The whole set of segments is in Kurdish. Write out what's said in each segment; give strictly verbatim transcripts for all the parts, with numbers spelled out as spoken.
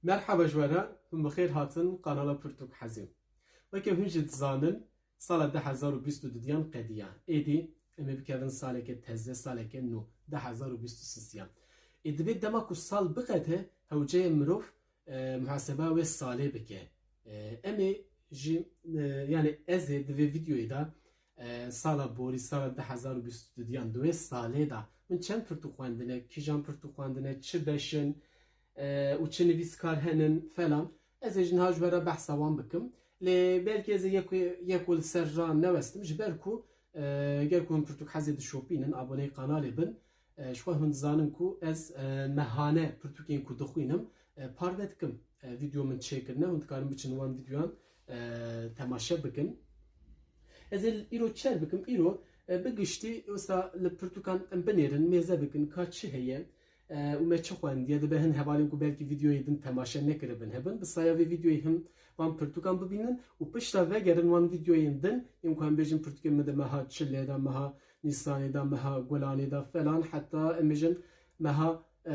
Merhaba ji we re, hûn bi xêr hatin kanala Pirtûk Hezê. Weke hûn jî dizanin, sala du hezar û bîst û duyan qediya. Êdî em ê bikevin saleke teze, saleke nû, du hezar û bîst û sisiya. Ê dibê dema ku sal biqede, hewceye mirov, e, muhaseba wê salê bike. E, em ê jî, e, yani ez ê di vê videoyê de, e, sala borî, sala du hezar û bîst û duyan, di wê salê de min çend pirtûk xwendine, kîjan pirtûk xwendine, çi beş in, e, û çi nivîskar henin falan. Ez ê ji niha ji we re behsa wan bikim. Lê belkî ez ê yek, yek li ser ra newestim, ji ber ku, e, ger ku hûn pirtûk hezê dişopînin, aboneyê kanalê bin, e, ji xwe hûn dizanin ku ez, e, mehane pirtûkên ku dixwînim, e, parve dikim. E, video min çêkirine, hûn dikarin biçin wan videoyan, e, temaşe bikin. Ez ê îro çer bikim, îro, e, bi giştî wisa li pirtûkan em binêrin, mêze bikin, ka çi heye, e, û me çi xwendiye, dibe hin hevalên ku belkî videoyê din temaşe nekiribin hebin, bi saya vê videoyê hin van pirtûkan bibînin û pişta vegerin wan videoyên din, yên ku em bêjin pirtûkên min di meha çilê de, meha Nîsanê de, meha Gulanê de falan, heta em bêjin meha, e,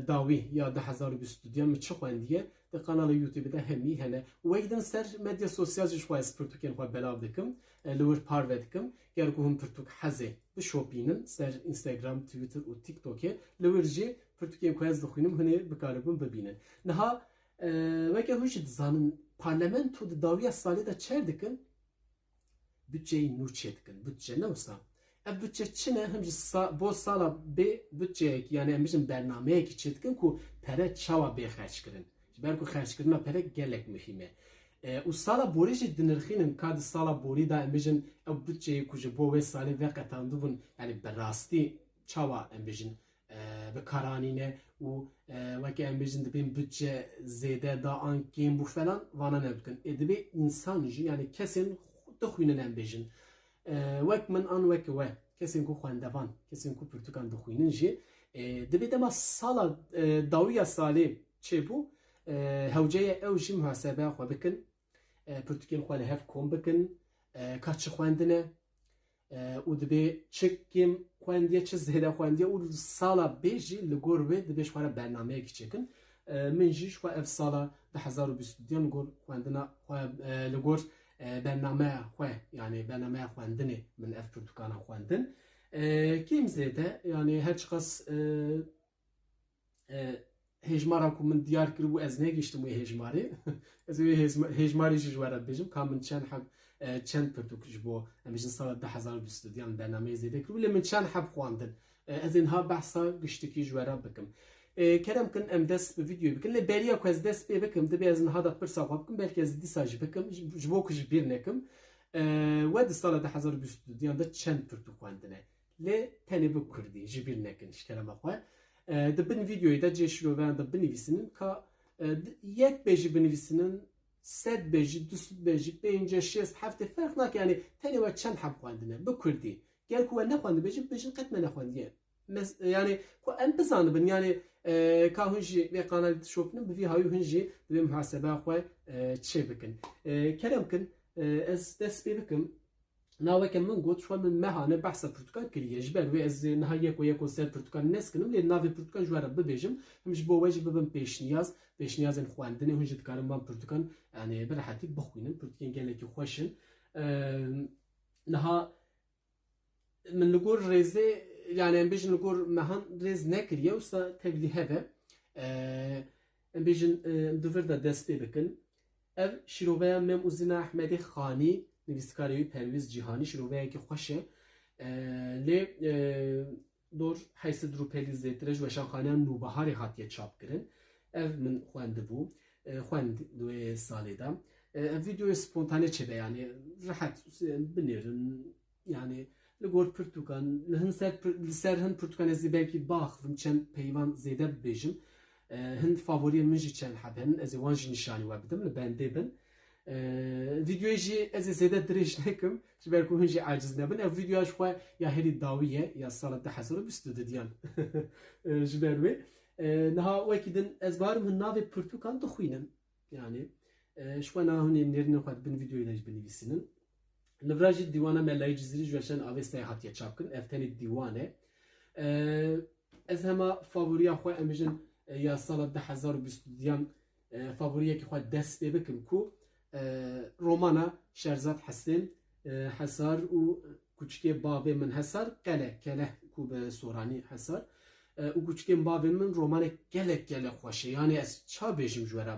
dawî ya du hezar û bîst û duyan min çi xwendiye, di kanala YouTube de hemî hene. Û wek din ser medya sosyal jî ji xwe ez pirtûkên xwe belav dikim, e, li wir parve dikim. Ger ku hûn pirtûk hezê bişopînin ser Instagram, Twitter û TikTokê, li wir jî pirtûkên ku ez dixwînim hûn ê bikaribin bibînin. Niha, e, weke hûn jî dizanin, parlamento di dawiya salê de çer dikin? Budçeyê nû çêdikin. Budçe ne wisa. Ev budçe çi ne? Him ji sa-, bo sala bê budçeyekî, yani em bijin bernameyekî çêdikin ku pere çawa bê xerckirin. Ji ber ku xerckirina pere gelek muhîm e. E, û sala borî jî dinirxînin, ka di sala borî de em bijin ew budçeyê ku ji bo wê salê veqetandibûn, yani bi rastî çawa em bijin, e, bi kar anîne û, e, weke em bêjin dibên budçe zêde da an kêm bû falan, vana ne dikin. Ê dibê însan jî, yani kesên dixwînin em bêjin, e, wek min an wek we, kesên ku xwendevan, kesên ku pirtûkan dixwînin jî, e, dibê dema sala, e, dawiya salê çêbû, e, hewce ye ew jî muhasebeya xwe bikin, e, pirtûkên xwe li hev kom bikin, e, ka çi xwendine, e, û dibê çi kêm xwendiye, çi zêde xwendiye û sala bê jî li gor wê dibê ji xwe re bernameyekî çêkin. E, min jî ji xwe ev sala du hezar û bîst û duyan li gor xwendina xwe, e, li gor, e, bernameya xwe, yani bernameya xwendinê min ev pirtûkana xwendin. E, kêm zêde, yani her çiqas, e, e, hêjmara ku min diyar kiribû, ez negihiştim wê hêjmarê. Ez ê wê hêzma-, hêjmarê jî ji we re bibêjim, ka min çend heb, e, çend pirtûk ji bo, em bêjin sala du hezar û bîst û duyan bernameyê zêde kiribû, lê min çend heb xwendin. E, ez ê niha behsa giştikî ji we re bikim. E, kerem kin em dest bi videoyê bikin, lê beriya ku ez dest pê bikim, dibê ez niha de pirsa xwe bikim, belkî ez dîsa jî bikim, ji, ji bo ku ji bîr nekim. E, we di sala du hezar û bîst û duyan de çend pirtûk xwendine? Lê tenê bi kurdî, ji bîr nekin ji kerema xwe. E, di bin vîdeoyê de cê şîroveyan de binivîsinin, ka, e, di-, yek bê jî binivîsinin, sed bê jî, du sed bê jî, pêncî, şêst, heftê ferq nake, yani tenê we çend heb xwendine, bi kurdî. Ger ku we nexwendibê jî, bibêjin qet me nexwendiye. Mes-, yani ku em bizanibin, yani, e, ka hûn jî vê kanalê dişopînin, bi vî hawî hûn jî divê muhasebeya xwe, e, çê bikin. E, kerem kin, e, ez dest pê bikim. Na weke min got, ji xwe min mehane behsa pirtûkan kiriye. Ji ber wê ez ê niha yeko yeko ser pirtûkan neskinim, lê navê pirtûkan ji we re bibêjim. Him ji bo we jî bibin pêşniyaz, pêşniyazên xwendinê, hûn jî dikarin van pirtûkan, yani bi rehetî bixwînin. Pirtûkên gelekî xweş in. Eee, niha min li gor rêzê, yani em bêjin li gor mehan rêz nekiriye, wisa tevlî hev e. Eee, em bêjin, eee, em di vir de dest pê bikin. Ev şîroveya Mem û Zîna Ehmedê Xanî, nivîskarê wî Perwîz Cîhanî, şîroveyekî xweş e. E, lê, e, dor heyşt sed rûpelî zêtir e, ji Weşanxaneya Nûbiharê hatiye çapkirin. Ev min xwendibû, e, xwend di wê salê de. E, ev vîdeoyê spontane çêbe, yani rehet, e, binêrin, yani li gor pirtûkan, li hin ser pir-, li ser hin pirtûkan ez ê belkî biaxivim, çend peyvan zêde bibêjim. E, hin favoriyên min jî çend heb henin, ez ê wan jî nîşanî we bidim, li bendê bin. E, vîdeoyê jî ez ê zêde dirêj nekim, ji ber ku hûn jî aciz nebin. Ev vîdeoya ji xwe ya herî dawî ye, ya sala du hezar û bîst û duyan. E, ji ber wê. E, niha wekî din ez barim hin navê pirtûkan dixwînin. Yani, e, ji xwe niha hûn ê nêrînên xwe di bin vîdeoyê de jî binivîsînin. Li vira jî dîwana Melayê Cizîrî ji Weşanê Avestayê hatiye çapkirin. Ev tenê dîwan e. E, ez hema favoriya xwe, em bijin, e, ya sala du hezar û bîst û duyan, e, favoriyekî xwe dest pê bikim ku, e, romana Şerzad Hesên, e, Hesar û Kuçikê Bavê Min Hesar, Qele, Kele ku bi soranî Hesar, e, û Kuçikên Bavê Min romanek gelek gelek xweş e. Yanî ez ça bêjim ji we re,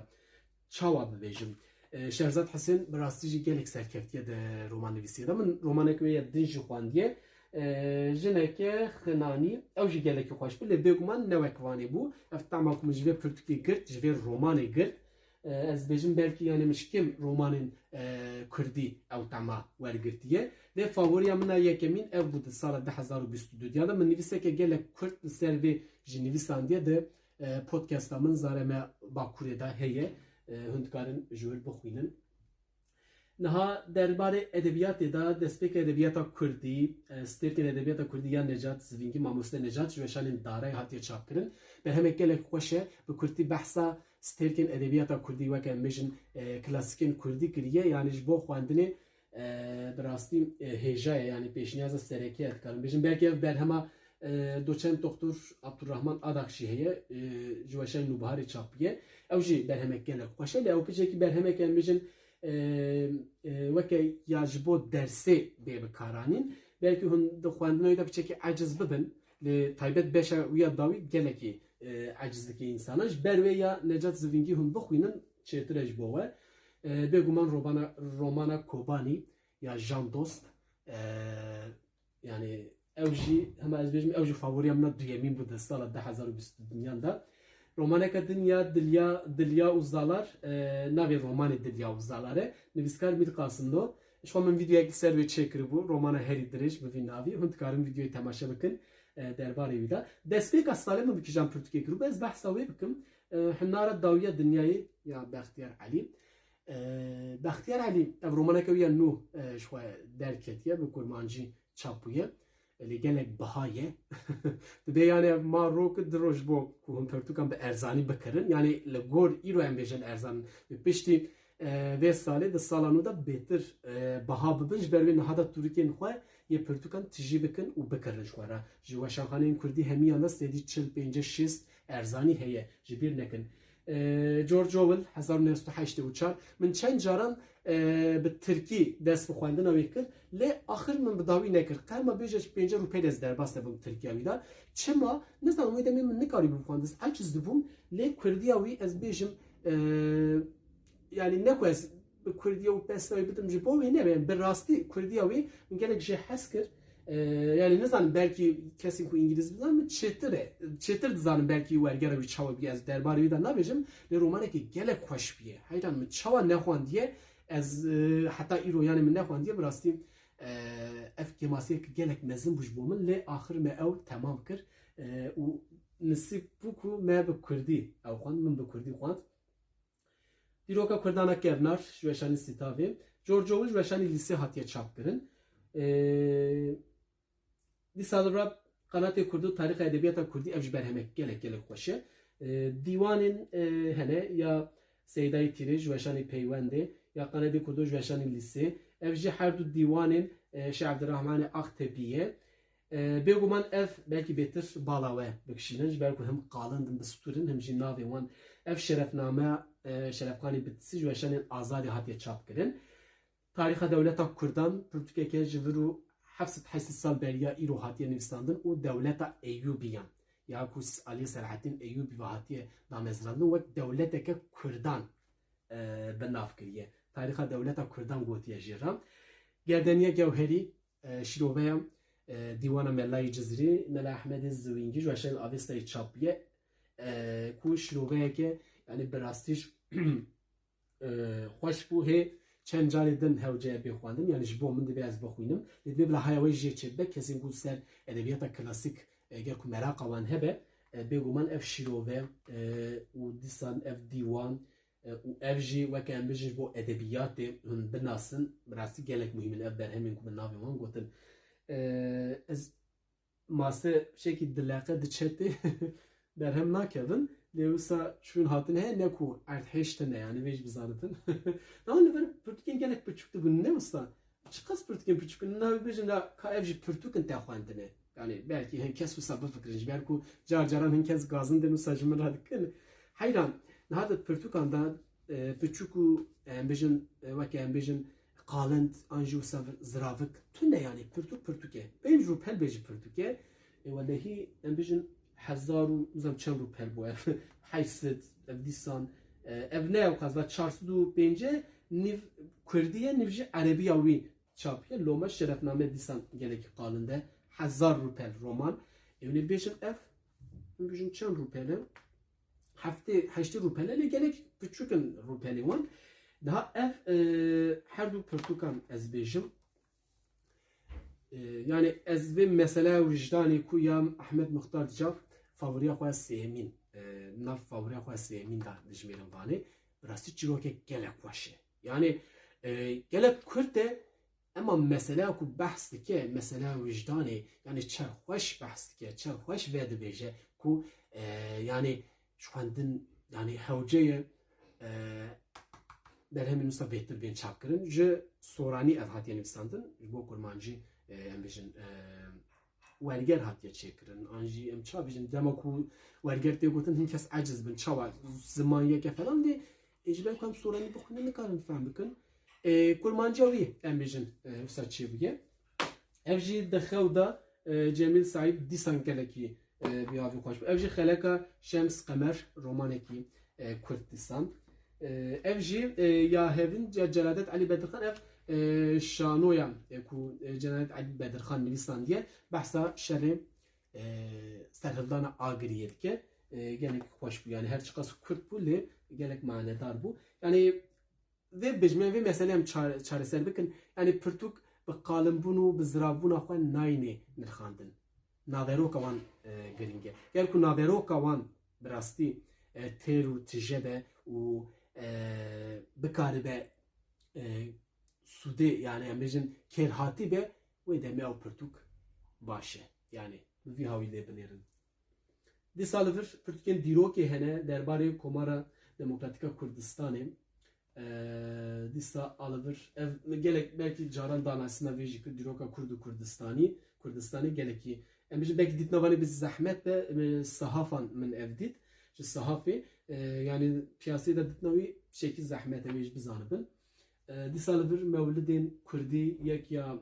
çawa bibêjim? E, Şerzad Hesên bi rastî jî gelek serkeftiye di romannivîsiyê de. Min romanek wê ya din jî xwendiye. E, jineke xinanî, ew jî gelekî xweş bû, lê bêguman ne wek vanê bû. Ev tema ku min ji vê pirtûkê girt, ji vê romanê girt, e, ez dibêjim belkî, yanî, min ji kêm romanên, e, kurdî ew tema wergirtiye. Lê favoriya min a yekemîn ev bû di sala du hezar û bîst û du de. Min nivîseke gelek kurt li ser vê jî nivîsandiye, di, e, podcasta min Zareme Bakurê de heye. E, hûn dikarin ji wir bixwînin. Niha derbarê edebiyatê de, destpêka edebiyata kurdî, e, stêrkên edebiyata kurdî ya Necat Zivîngî, mamoste Necat, ji weşanên Darayê hatiye çapkirin. Berhemek gelek xweş e, bi kurtî behsa stêrkên edebiyata kurdî, weke em bêjin, e, klasîkên kurdî kiriye. Yanî ji bo xwendinê, e, bi rastî, e, hêja ye, yanî pêşniyaza sereke ye, dikarim bêjim. Belkî ev berhema, e, doçent doktor Abdurrahman Adak jî heye, e, ji weşanên Nûbiharê çapiye. Ew jî berhemek gelek xweş e, lê ew piçekî berhemek em bêjin, e, e, weke ya ji bo dersê bê bikaranîn. Belkî hûn di xwendina wî de piçekî eciz bibin, lê taybet beşa wî ya dawî gelekî, e, eciz dike însanan. Ji ber wê ya Necat Zivîngî hûn bixwînin, çêtir e ji bo we. E, bêguman romana, romana Kobanî ya Jan Dost, e, yanî ew jî, hema ez bêjim, ew jî favoriya min a duyemîn bû di sala du hezar û bîst û duyan de. Romaneke din ya Dilya, Dilya û Zalar, e, navê romanê Dilya û Zalar e. Nivîskar Mîr Qasimlo. Ji xwe min vîdeoyek li ser wê çêkiribû, romana herî dirêj bi vî navî. Hûn dikarin vîdeoyê temaşe bikin, e, derbarê wî de. Destpêka salê min bi kîjan pirtûkê kiribû, ez behsa wê bikim. E, Hinara Dawiya Dinyayê ya Bextiyar Elî. E, Bextiyar Elî, ev romaneke wî ya nû, e, ji xwe derketiye, bi kurmancî çap bûye. Lê gelek biha ye. Dibê, yanî, ev ma rok du roj bo ku hûn pirtûkan bi erzanî bikirin. Yanî li gor îro em bêjin erzan. Bi piştî, e, vê salê di sala nû de bêtir, e, biha bibin. Ji ber wê niha de tûrikên xwe yê pirtûkan tijî bikin û bikirin ji xwe re. Ji weşanxaneyên kurdî hemiyan de sêdî çil, pêncî, şêst erzanî heye. Ji bîr nekin. E, George Orwell, hezar û neh sed û heştê û çar. Min çend caran, e, bi tirkî dest bi xwendina wê kir, lê axir min bi dawî nekir. Qerma bêje ji pêncî rûpelê ez derbas nebûm tirkiya wî de. Çima? Nizanim, wê demê min nikarîbû bixwendin. Ez eciz dibûm, lê kurdiya wî, ez bêjim, e, yanî ne ku ez bi kurdî û pesna wî bidim, ji bo wê nebe. Bi rastî kurdiya wî min gelek jê hez kir. E, yanî nizanim, belkî kesên ku îngilîz bizanin çêtir e, çêtir dizanin belkî wergera wî çawa bûye, ez derbarê wî de nabêjim. Lê romanekî gelek xweş bûye. Heyran, min çawa nexwendiye, ez, e, heta îro, yanî, min nexwendiye, bi rastî, e, ev kêmasiyek gelek mezin bû ji bo min, lê axir me ew temam kir, e, û nisîb bû ku me bi kurdî ew xwend, min bi kurdî xwend. Dîroka Kurdana Kevnar ji weşanî Sîtavê, George Orwell ji weşanî Lîsê hatiye çapkirin. E, dîsa li vir Qanatê Kurdo, Tarîxa Edebiyata Kurdî, ev jî berhemek gelek gelek xweş e. E, dîwanên, e, hene ya Seydayê Tîrê ji weşanî Peywendê, ya Qanatê Kurdo ji weşanî Lîsê. Ev jî her du dîwanên, e, Şêx Evdirehmanê Aktepî ye. E, bêguman ev belkî bêtir bala we bikişînin, ji ber ku him qalin din, bi stûr in, him jî navê wan. Ev şerefname, e, Şerefxanê Bitisî ji weşanên Azadî hatiye çapkirin. Tarîxa dewleta Kurdan pirtûkeke ji vir û heft sed heşt sed sal beriya îro hatiye nivîsandin û dewleta Eyûbiyan, ya ku Aliyê Selahaddîn Eyûbî ve hatiye damezrandin, wek dewleteke Kurdan, e, bi nav kiriye. Tarîxa dewleta Kurdan gotiye jê re. Gerdeniya Gewherî, e, şîroveya, e, Dîwana Melayê Cizirî, Mela Ehmedê Ziwîngî ji weşanên Avestayê çap bûye, e, ku şîroveyeke, yanî, bi rastî jî, e, xweş bû. Hê çend carê din hewce ye bê xwendin, yanî ji bo min dibe ez bixwînim. Lê dibe bila haya we jê çêbibe, kesên ku ser edebiyata klasîk, e, ger ku meraqa wan hebe, e, bêguman ev şîrove, e, û dîsan ev dîwan, e, û ev jî weke em bijin ji bo edebiyatê hûn binasin, bi rastî gelek muhîm in ev berhemên ku bi navê wan gotin. E, ez mase şekî dileke diçe tê berhem nakevin. Lê wisa çûn hatin heye, ne ku erdhêj tune, yanî vê jî bizanitin. Niha li vir pirtûkên gelek piçûk dibûn, ne wisa? Çiqas pirtûkên piçûk in, niha wê bêjin, la ka ev jî pirtûk in te xwendine. Yanî belkî hin kes wisa bifikirin, ji ber ku car caran hin kes gazin din wisa ji min re dikin. Heyran, Niha di pirtûkan de, e, piçûk û, em bêjin, e, weke em bêjin qalind an jî wisa ziravik tune, yanî pirtûk pirtûk e. Pênc rûpel bêjî pirtûk e. E, welehî em bêjin hezar û nizam çend rûpel bû ev. Heşt sed, ev dîsan, e, ev ne ew qas va çar sed û pêncî nîv kurdî ye, nîv jî erebiya wî çap ye. Loma şerefname dîsan gelekî qalind e. Hezar rûpel roman. Ewlê bêjin ev, em bêjin çend rûpel e? Heftê, heştê rûpele lê gelek piçûk in rûpelê wan. Daha ev, e, her du pirtûkan ez bêjim. E, yani ez vê meseleya wijdanê ku ya Ahmet Muxtar Caf favoriya xwe sêyemîn, e, nav favoriya xwe sêyemîn de dijmêrin vanê. Bi rastî çîrokek gelek xweş e. Yani, e, gelek kurt e, ema meseleya ku behs dike, meseleya wijdanê, yani çer xweş behs dike, çer xweş vedibêje ku, e, yani ji xwendin, yani hewce ye, e, berhemên wisa bêhtir bên çapkirin. Ji soranî ev hatiye nivîsandin, ji bo kurmancî, e, em bêjin, e, werger hatiye çêkirin. An jî em çawa bêjin, dema ku werger tê gotin, hin kes eciz bin, çawa ziman yek e falan dê, e, ji ber ku em soranî bixwînin nikarin fehm bikin. E, kurmanciya wî em bêjin, e, wisa çêbûye. Ev jî di xew de, e, Cemîl Saîd dîsan gelekî, e, bi yavî xweş bû. Ev jî Xeleka Şems Qemer romanekî, e, kurt dîsan. E, ev jî, e, ya hevin ya Celadet Elî Bedirxan ev, e, şanoya, e, ku, e, Celadet Elî Bedirxan nivîsandiye, behsa şerê, e, serhildana Agiriyê dike. E, gelek xweş bû. Yani her çiqas kurt bû lê gelek manedar bû. Yani vê bijmê, vê meselê em çare-, çareser bikin. Yani pirtûk bi qalinbûn û bi ziravbûna xwe nayînê nirxandin. Naveroka wan, e, girîng e. Ger ku naveroka wan bi rastî, e, têr û tije be û, e, bikaribe, e, sûdê, yani em bêjin kêrhatî be, wê demê ew pirtûk baş e. Yani bi vî hawî lê binêrin. Dîsa li vir pirtûkên dîrokê hene derbarê Komara Demokratîk a Kurdistanê. Eee, dîsa a li vir, ev gelek belkî caran danasîna vê jî kir, dîroka Kurd û Kurdistanî, Kurdistanê gelekî, em bêjin belkî dîtina van ê bi zehmet be, e, sehafan min ev dît, ji sehafê, e, yani piyaseyê de dîtina wî tiştekî zehmet e, wê jî bizanibin. E, dîsa li vir mewlidên Kurdî yek ya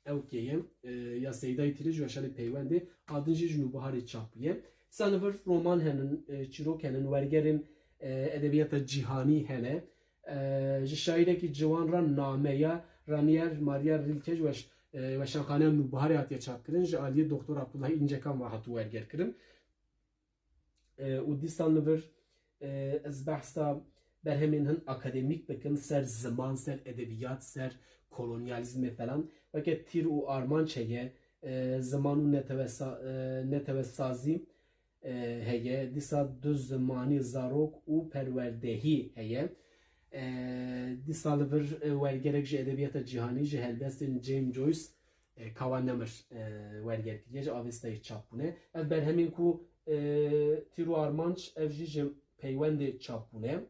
Ewkê ye, e, ya Seydayê Tîrê ji Weşanê Peywendê, a din jî ji Nûbiharê çap bûye. Dîsa li vir roman henin, e, çîrok henin, wergerên, e, edebiyata cîhanî hene. E, ji şairekî ciwan re name ya Ranier Maria Rilke ji weş-, e, Weşanxaneya Nûbiharê hatiye çapkirin, ji aliyê Doktor Abdullah Încekan ve hatû wergerkirin. E, û dîsan li vir, e, ez behsa berhemên hin akademîk bikim, ser ziman, ser edebiyat, ser kolonyalîzmê falan. Weke Tîr û Armanc heye, e, ziman û netewesa-, e, netewesazî, e, heye. Dîsa du zimanî, zarok û perwerdehî heye. E, dîsa li vir, e, wergerek ji edebiyata cîhanî, ji helbestên James Joyce, e, Kawa Nemir, e, werger kiriye, ji Avestayê çap bûne. Ev berhemên ku, e, Tîr û Armanc, ev jî ji Peywendê çap bûne.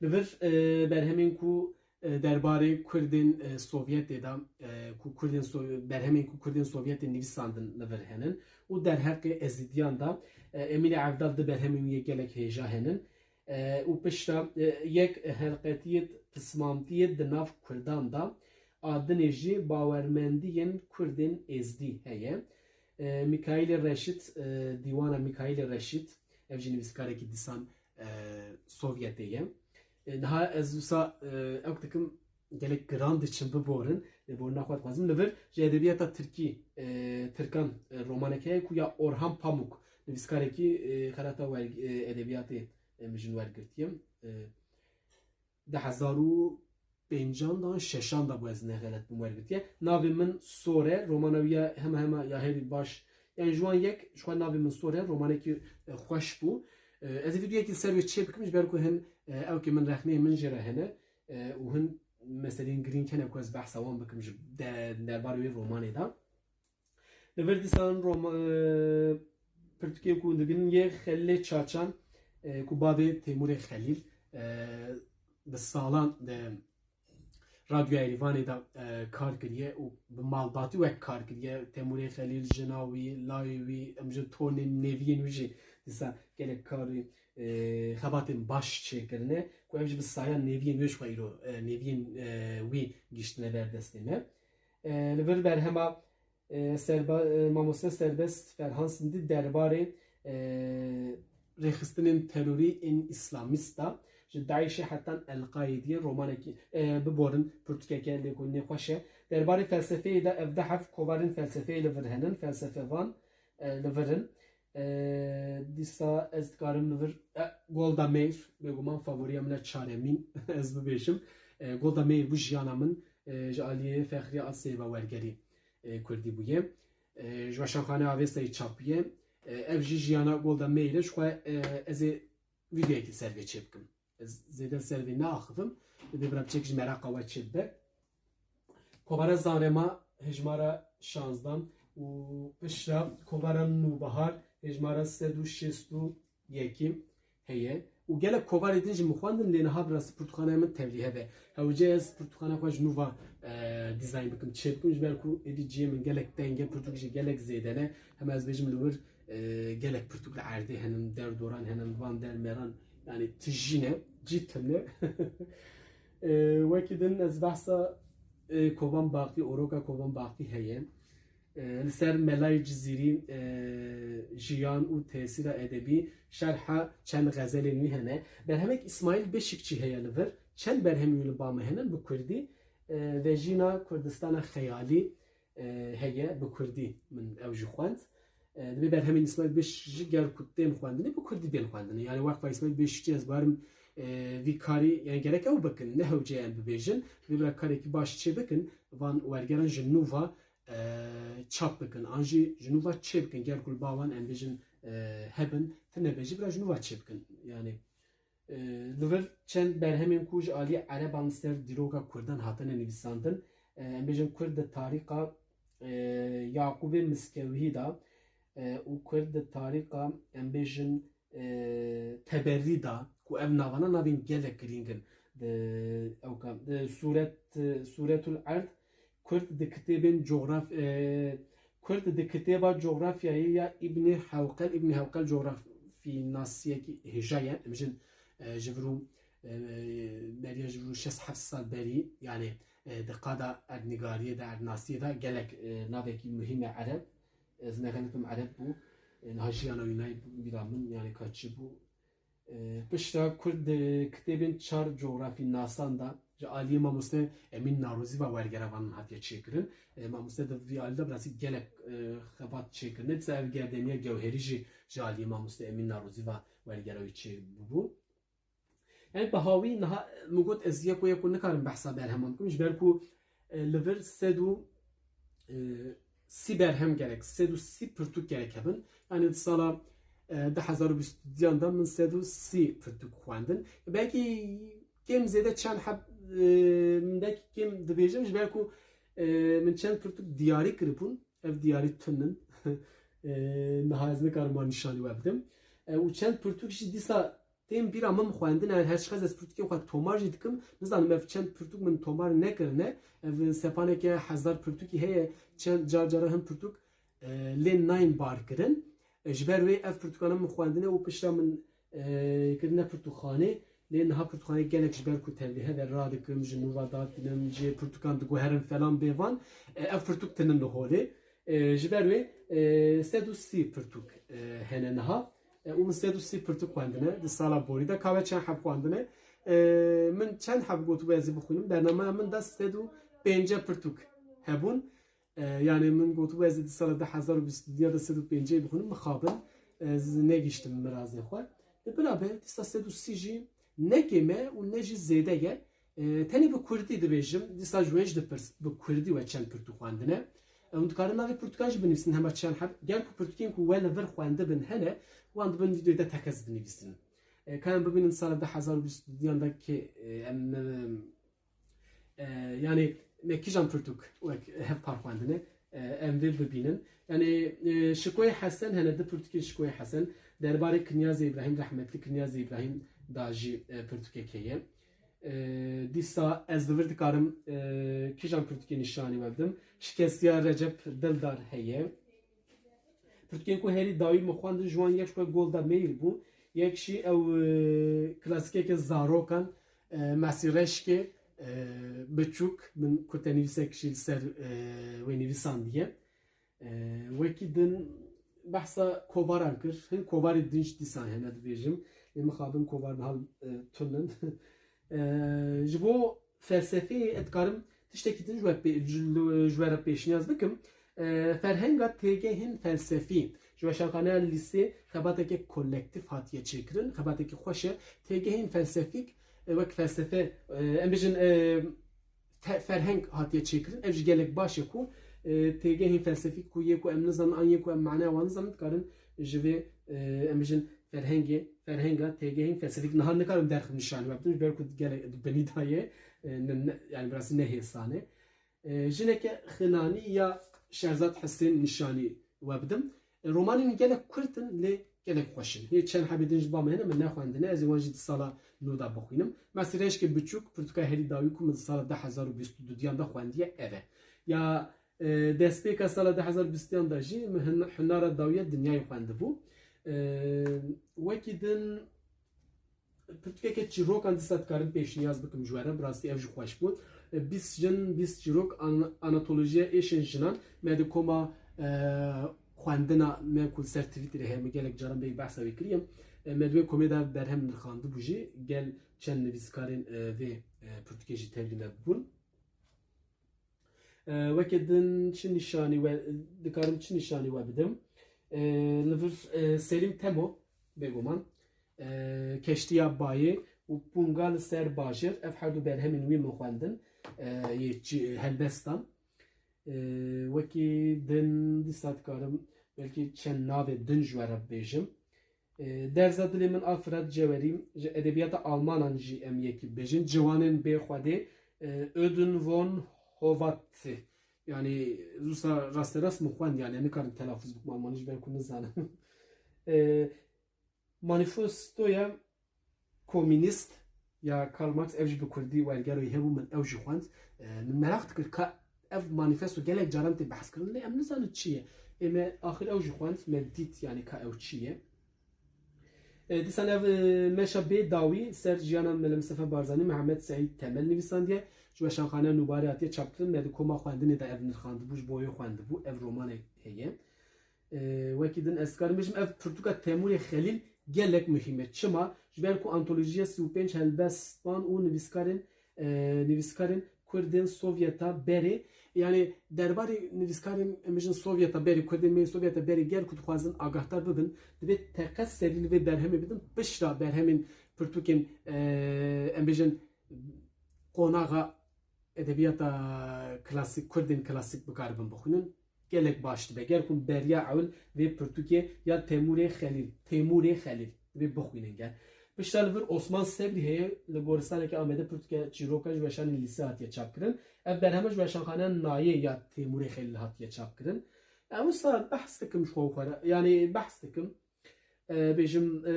Li vir, e, berhemên ku, e, derbarê Kurdên, e, Sovyetê de, e, ku Kurdên So-, berhemên ku Kurdên Sovyetê nivîsandin li vir henin û derheqê Ezîdiyan de, e, Emîne Evdal di berhemên wî yê gelek hêja henin. E, û pişta, e, yek helqetiyê pismantiyê di nav Kurdan de, a dinê jî bawermendiyên Kurdên Êzdî heye. E, Mîkaîlê Reşîd, e, dîwana Mîkaîlê Reşîd, ev jî nivîskarekî dîsan, e, Sovyetê ye. E, niha ez wisa, e, ewk dikim, gelek giran diçin biborin, lê borina xwe dixwazim. Li vir ji edebiyata tirkî, e, tirkan, e, romanek heye ku ya Orhan Pamuk, nivîskarekî, e, xelata wer-, e, edebiyatê, e, min jin wergirtiye. E, di hezar û pêncan de, şeşan de bû, ez ne xelet bim, wergirtiye. Navê min Sor e, romana wî ya hema hema ya herî baş. Yani ji wan yek, ji xwe navê min Sor e, romanekî, e, xweş bû. E, ez ê vîdeoyekî ser wê çê bikim, ji ber ku hin, e, ewkê min rexneyê min jê re hene, e, û hin meseleyên girîng hene ku ez behsa wan bikim ji de-, derbarê wê romanê de. Li vir dîsan roma-, e, pirtûkê ku digin yê Xelîlê Çaçan, e, ku bavê Têmûrê Xelîl, e, bi salan di Radyoya Yerîvanê de, e, kar kiriye û bi malbatî wek kar kiriye. Têmûrê Xelîl, jina wî, layê wî, em ji tonên nêviyên wî jî dîsa gelek karî, e, xebatên baş çêkirine, ku ev jî bi saya nêviyên wê ji xwe îro, e, nêviyên, e, wî gihiştine ber destê me. E, li vir berhema, e, Serba-, e, Mamoste Serbest Ferhan Sindî derbarê, e, rêxistinên terorî ên îslamîst de, ji DAIŞê hetan El-Qaîdiyê romanekî, e, biborin, pirtûkeke lêkolînê xweş e. Derbarê felsefeyê de ev du heft kovarên felsefeyê li vir henin, felsefevan, e, li vir in. E, dîsa ez dikarim li vir, e, Golda Meir, bêguman favoriya min e çaremîn, ez bibêjim. E, Golda Meir bû jiyana min, e, ji aliyê Fexriye Asyayê ve wergerî, e, kurdî bûye. E, ji Weşanxaneya Avestayê çap bûye. E, ev jî jiyana Golda Meir e, ji xwe, e, ez ê vîdeoyekî ser vê çê bikim. Ez zêde ser vê neaxivim. Divê bira piçek ji meraqa we çêbibe. Kovara Zanema hejmara şanzdan û piştre kovara Nûbahar hejmara sed û şêst û yekî heye. Û gelek kovarê din jî min xwendin, lê niha bi rastî pirtûkxaneya min tevlî hev e. Hewce ez pirtûkxaneya xwe ji nû ve, e, dîzayn bikim, çê bikim, ji ber ku êdî cihê min gelek teng e, pirtûk jî gelek zêde ne. Hema ez bêjim li wir, e, gelek pirtûk li erdê henin, derdoran henin, van dermeran, yanî tijî ne, cî tune. E, wekî din ez behsa, e, Kovan Baqî, oroka Kovan Baqî heye. E, li ser Melayê Cizîrî, e, jiyan û tesîra edebî şerha çend xezelên wî hene. Berhemek Îsmaîl Beşikçî heye li vir. Çend berhemên wî li ba me henin bi kurdî. E, Vejîna Kurdistana Xeyalî, e, heye bi kurdî, min ew jî xwend. E, divê berhemên Îsmaîl Beşikçî jî ger ku tên xwendinê, bi kurdî bên xwendinê. Yanî wexta Îsmaîl Beşikçî ez barim, e, vî karî, yani gerek ew bikin, ne hewce em bibêjin. Divê bira karekî baş çê bikin, van wergeran ji nû ve, e, çap bikin, an jî ji nû ve çê bikin. Ger ku li ba wan em bêjin, e, hebin, tune be jî bira ji nû ve çê bikin. Yani, e, li vir çend berhemên ku ji aliyê Ereban li ser dîroka Kurdan hatine nivîsandin. E, em bêjin Kurd di tarîqa, e, Yaqûbê Miskewî de, e, û Kurd di tarîqa, em bêjin, e, Teberî de, ku ev navana navên gelek girîng in. Di, ew ka, di Sûret, Sûretul Erd, Kurd di kitêbên cograf-, e, Kurd di kitêba cografyayê ya Îbnî Hewqel, Îbnî Hewqel cografînasiyekî hêja ye. Em jin, e, ji vir û, e, beriya ji vir û şeş heft sal berî, yani, e, di qada erdnigariyê de, erdnasiyê de gelek, e, navekî muhîm e ereb. Ez nexelitim ereb bû. E, niha jiyana wî nayê bîra min, yani ka çi bû. E, piştre Kurd di kitêbên çar cografînasan de ji aliyê mamoste Emîn Narozî ve wergera van hatiye çêkirin. E, mamoste di vî alî de bi rastî gelek, e, xebat çêkirine. Dîsa ev gerdeniya gewherî jî ji aliyê mamoste Emîn Narozî ve wergera wî çêbû. Yani bi hawî niha min got ez yeko yeko nikarim behsa berheman bikim, ji ber ku, e, li vir sed û, e, sî berhem gerek, sed û sî pirtûk gerek hebin. Yani di sala, e, du hezar û bîst û duyan de min sed û sî pirtûk xwendin. Belkî kêm zêde çend heb, e, min belkî kêm dibêjim, ji ber ku, e, min çend pirtûk diyarî kiribûn. Ev diyarî tun in. E, niha ez nikarim wan nîşanî we bidim. E, û çend pirtûk jî dîsa tên bîra min xwendine, her çiqas ez pirtûkên xwe tomar jî dikim, nizanim ev çend pirtûk min tomar nekirine. Ev sepaneke hezar pirtûkî heye, çend car cara hin pirtûk, e, lê nayên barkirin. E, ji ber wê ev pirtûkana min xwendine û pişta min, e, kirine pirtûkxanê. Lê niha pirtûkxanê gelek ji ber ku tevlî heve radikim, ji nû ve datînim, cihê pirtûkan diguherim falan bêvan. E, ev pirtûk tinin li holê. E, ji ber wê, e, sed û sî pirtûk, e, hene niha. E, û min sed û sî pirtûk xwendine di sala borî de. Ka we çend heb xwendine? E, min çend heb gotibû ez ê bixwînim? Bernameya min de sed û pêncî pirtûk hebûn. E, yani min gotibû ez ê di sala du hezar û bîst û duya de sed û pêncî bixwînim, mixabin. Ez negihiştim mirazê xwe. E, bila be, dîsa sed û sî jî ne kêm e û ne jî zêde ye. E, tenê bi kurdî dibêjim, dîsa ji we jî dipirs, bi kurdî we çend pirtûk xwendine? E, hûn dikarin navê pirtûkan jî binivîsin, hema çend heb. Ger ku pirtûkên ku we li vir xwendibin hene, wan di bin vîdeoyê de tekez binivîsin. E, ka em bibînin sala du hezar û bîst û duyan de kê, e, em, e, e, yani me kîjan pirtûk wek hevpar xwendine, e, em vê bibînin. Yani, e, Şikoyê Hesen hene, di pirtûkên Şikoyê Hesen, derbarê Kinyazê Îbrahîm, rehmetli Kinyazê Îbrahîm da jî, e, pirtûkek heye. E, dîsa ez li vir dikarim, e, kîjan pirtûkê nîşanî we bidim? Şikestiya Recep Dildar heye. Pirtûkên ku herî dawî min xwendin, ji wan yek ji xwe Golda Meir bû. Yek jî ew e, klasîkeke zarokan e, Mesîreşkê e, Biçûk, min kurtenivîsek jî li ser e, wê nivîsandiye. E, wekî din behsa kovaran kir. Hin kovarê din jî dîsan hene dibêjim. Lê mixabin kovar niha e, tun in. E, ji bo felsefeyê ez dikarim tiştekî din ji we pê- ji ji we re pêşniyaz bikim. E, ferhenga têgehên felsefî ji weşanxaneya lîsê xebateke kolektîf hatiye çêkirin. Xebateke xweş e. Têgehên felsefîk e, wek felsefe e, em bêjin e, te- ferheng hatiye çêkirin. Ev jî gelek baş e ku e, têgehên felsefîk ku yê ku em nizanin an yê ku em maneya wan nizanin dikarin ji vê e, em bêjin ferhengê, ferhenga têgehên felsefîk niha nikarim derxim nîşanî we bidim, ji ber ku gelek di binî de ye, e, ne, ne, yani bi rastî ne hêsan e. E, jineke Xinanî ya Şehzad Hisên nîşanî we bidim. E, romanên gelek kurt in, lê gelek xweş in. Hê çend hebê din ji ba me hene, min nexwendine, ez ê wan jî di sala nû de bixwînim. Mesîreşkê Biçûk, pirtûka herî dawî ku min di sala du hezar û bîst û duyan de xwendiye, ev e. Ya e, destpêka sala du hezar bîstiyan de jî min hin- hunara dawiya dinyayê xwendibû. E, wekî din pirtûkeke çîrokan dîsa dikarim pêşniyaz bikim ji we re, bi rastî ev jî xweş bû. E, bîst jin, bîst çîrok, an- anatolojiya êşên jinan, me di koma e, xwendina me ku li ser Twitterê heye, min gelek caran bêyî behsa wê kiriye. E, me di wê komê de berhem nirxandibû jî, gel çend nivîskarên e, vê e, pirtûkê jî tevlî me bûn. E, weke din çi nîşanî we, dikarim çi nîşanî we bidim? E, li vir e, Selîm Temo, bêguman. E, Keştiya Bayê û Punga li ser Bajêr, ev her du berhemên wî min xwendin, e, yê çi- helbestan. E, wekî din dîsa dikarim belkî çend navê din ji we re bibêjim. E, Derza dilê min a Firat Cewerî, ji edebiyata Almanan jî em yekî bibêjin. Ciwanên bê Xwedê, e, Ödün von Hovatte. Yani, zusa rasterast min xwend, yani, nikarim telafuz bikim Almanî ji ber ku nizanim. E, Manifestoya Komünist ya Karl Marx, ev jî bi kurdî wergero hebû, min ew jî xwend. E, min meraq dikir ka ev manifesto gelek caran tê behs kirin, lê em nizanin çi ye. Ê me axir ew jî xwend, me dît, yani ka ew çi ye. E, dîsan ev e, meşa bê dawî ser jiyana Mele Mistefa Barzanî, Mihemed Seîd Temel nivîsandiye. Ji Weşanxaneya Nûbarê hatiye çapkirin, me di koma xwendinê de ev nirxandibû, ji bo wê xwendibû, ev romanek heye. E, wekî din ez dikarim bêjim, ev pirtûka Temûrê Xelîl gelek muhîm e. Çima? Ji ber ku antolojiya sî û pênc helbestvan û nivîskarên, e, nivîskarên Kurdên Sovyeta berê, yani derbarê nivîskarên, em bêjin, Sovyeta berê, Kurdên me Sovyeta berê ger ku dixwazin agahdar bibin, divê teqez serî li vê berhemê bidin, pişta berhemên pirtûkên, e, em bêjin, qonaxa edebiyata klasîk, Kurdên klasîk bikaribin bixwînin. Gelek baş dibe. Ger ku beriya ewil vê pirtûkê ya Temûrê Xelîl, Temûrê Xelîl divê bixwînin ger. Pişta li vir Osman Sebrî heye, li goristaneke Amedê pirtûke çîroka ji weşanên lîse hatiye çapkirin. Ev berheme ji weşanxaneya Nayê ya Temûrê Xelîl hatiye çapkirin. Ew wisa behs dikim ji xwe û xwe re, yani behs dikim. E, bêjim, e,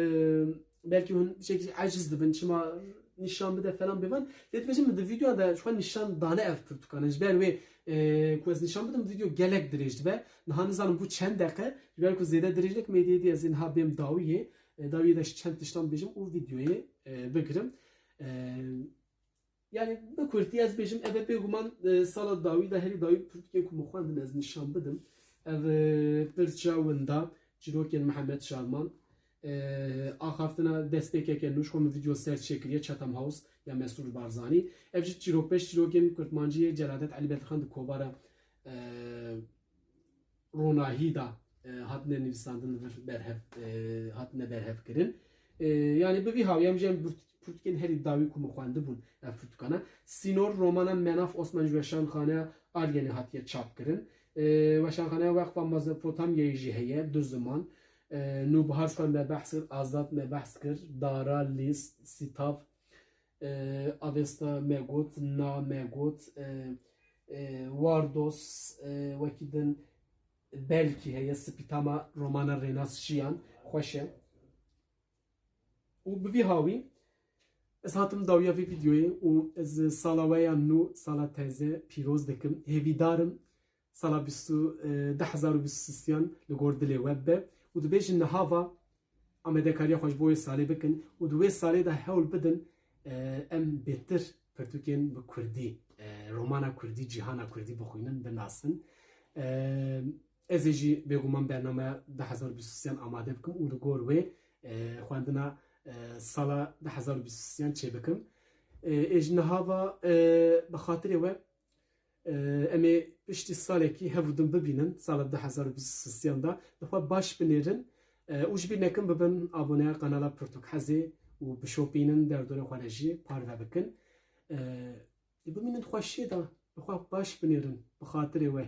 belkî hûn tiştekî eciz dibin, çima nîşan bide falan bêvan. Lê dibêjim, min di vîdeoya de ji xwe nîşan dane ev pirtûkan. Ji ber wê e, ku ez nîşan bidim, vîdeo gelek dirêj dibe. Niha nizanim bû çend deqe. Ji ber ku zêde dirêj nekim, êdî êdî ez ê niha bêm dawiyê. E, dawiyê de ji çend tiştan bêjim û vîdeoyê e, bigirim. E, Yani bi kurtî ez bêjim, ev e bêguman e, sala dawî de herî dawî pirtûkên ku min xwendin ez nîşan bidim. Ev e, Pirça Winda, çîrokên Mihemed Şarman, e, axaftina destpêkeke nû, ji xwe min vîdeo ser çêkiriye, Chatham House ya Mesrûr Barzanî. Ev jî çîrokbeş çîrokên kurtmancî yê Celadet Elî Bedirxan di kovara e, ronahî de e, hatine nivîsandin, li vir berhev, e, hatine berhevkirin. E, yani bi vî hawî em jî em pirtûkên herî dawî ku min xwendibûn ev pirtûkana. Sînor romana Menaf Osman ji Weşanxaneya Aryenê hatiye çapkirin. E, Weşanxaneya Weqfa Mezopotamyayê jî heye, du ziman. E, Nûbihar ji xwe me behs kir, Azad me behs kir, Dara, Lîst, Sîtav, e, Avesta me got, Na me got, e, e, Wardos, e, wekî din Belkî heye, Spîtama romana Rênas Jiyan xweş e. Û bi vî hawî ez hatim dawiya vê vîdeoyê û ez sala we ya nû, sala teze pîroz dikim. Hêvîdar im sala bîst û, e, du hezar û bîst û sêyan li gor dilê we bibe. Û dibêjin niha va amadekariya xwe ji bo wê salê bikin û di wê salê de hewl bidin, e, em bêtir pirtûkên bi kurdî, e, romana kurdî, cîhana kurdî bixwînin, binasin. E, Ez ê jî bêguman bernameya du hezar û bîst û sêyan amade bikim û li gor wê, e, xwendina, e, sala du hezar û bîst û sêyan çêbikim. E, ê ji niha ve, e, bi xatirê we, e, em ê piştî salekî hev û din bibînin, sala du hezar û bîst û sêyan de. Li xwe baş binêrin, e, û ji bîr nekin bibin aboneya kanala Pirtûk Hezê û bişopînin, derdorê xwe re jî parve bikin. E, Ê bimînin xweşiyê de, bi xwe baş binêrin, bi xatirê we.